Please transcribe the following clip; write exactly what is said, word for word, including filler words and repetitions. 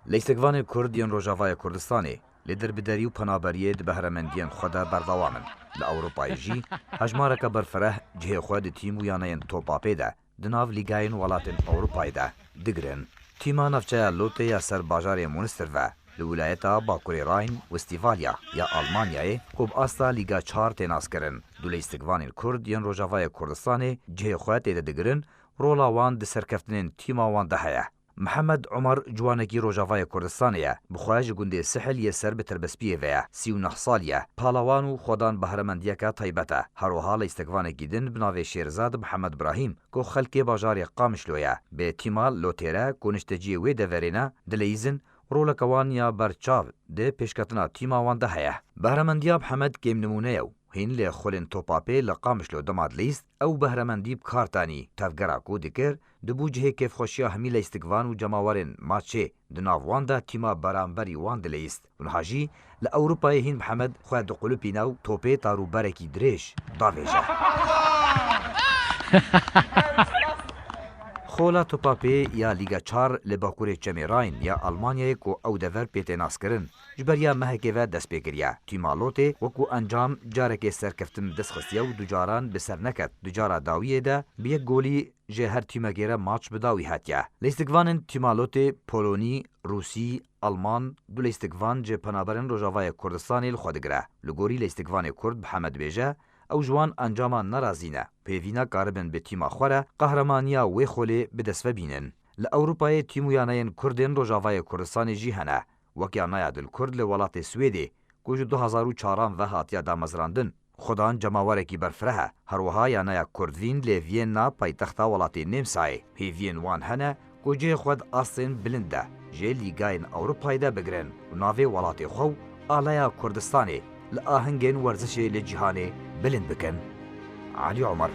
Lîstikvanên Kurd yên Rojavayê Kurdistanê li derbiderî û penaberiyê di behremendiyên xwe de berdewam in. Li Ewropayê jî hejmareke berfireh cihê xwe di tîm û yaneyên topapê de di nav lîgayên welatên Ewropayê de digirin. Tîma navçeya Lotê ya ser bajarê Munster ve li wilayeta Bakurê Rhein-Westfalya ya Almanyayê ku bi asta Lîga Çar tê naskirin, du lîstikvanên Kurd yên Rojavayê Kurdistanê cihê xwe tê de digirin, rola wan di serkeftinên tîma wan de heye. Mihemed Omar ciwanekî Rojavayê Kurdistanê ye. Bi xwe ji gundê Sihil yê ser bi Tirbespiyê ve ye. Sî û neh salî ye. Palawan û xwedan behremendiyeke taybet e. Her wiha lîstikvanekî din bi navê Şêrzad Mihemed Brahîm ku xelkê bajarê Qamişlo ye. Bi tîma Lotê re ku nişteciyê wê deverê ne, dileyîzin roleke wan ya berçav di pêşketina tîma wan de heye. Behremendiya Mihemed kêm nimûne ye û hîn li xulên topapê li Qamişlo dema dileyîst, ew behremendî bi kar tanî. Tevgera ku dikir, dibû cihê kêfxweşiya hemî lîstikvan û cemawerên maçê di nav wan de tîma beramberî wan dileyîst. Û niha jî li Ewropayê hîn Mihemed xwe diqulipîne û topê tarûberekî dirêj davêje. Xola topapê ya Lîga Çar li bakurê Çemê Rhein ya Almanyayê ku ew dever pê tê naskirin, ji beriya mehekê ve dest pê kiriye. Tîma Lotê wekû encam carekê serkeftin bi dest xistiye û du caran bi ser neket. Di cara dawiyê de bi yek golî ji her tîmekê re maç bi dawî hatiye. Lîstikvanên tîma Lotê Polonî, Rûsî, Alman, du lîstikvan ji penaberên Rojavayê Kurdistanê li xwe digire. Li gorî lîstikvanê Kurd Mihemed dibêje, ew ji wan encama nerazî ne. Pêvî ne karibin bi tîma xwe re qehremaniya wê xolê bi dest ve bînin. Li Ewropayê tîm û yaneyên Kurd ên Rojavayê Kurdistanê jî hene. Wek yanaya Dil Kurd li welatê Swêdê ku ji du hezar û çaran ve hatiye damezrandin. Xudan cemawerekî berfireh e. Her wiha yanaya Kurdvîn li Viyena paytexta welatê Nêmsayê. Hêviyên wan hene ku cihê xwe di astên bilind de ji lîgayên Ewropayê de bigirin û navê welatê xwe û aleya Kurdistanê li ahingên werzişê li cîhanê bilind bikin. Alî Omer.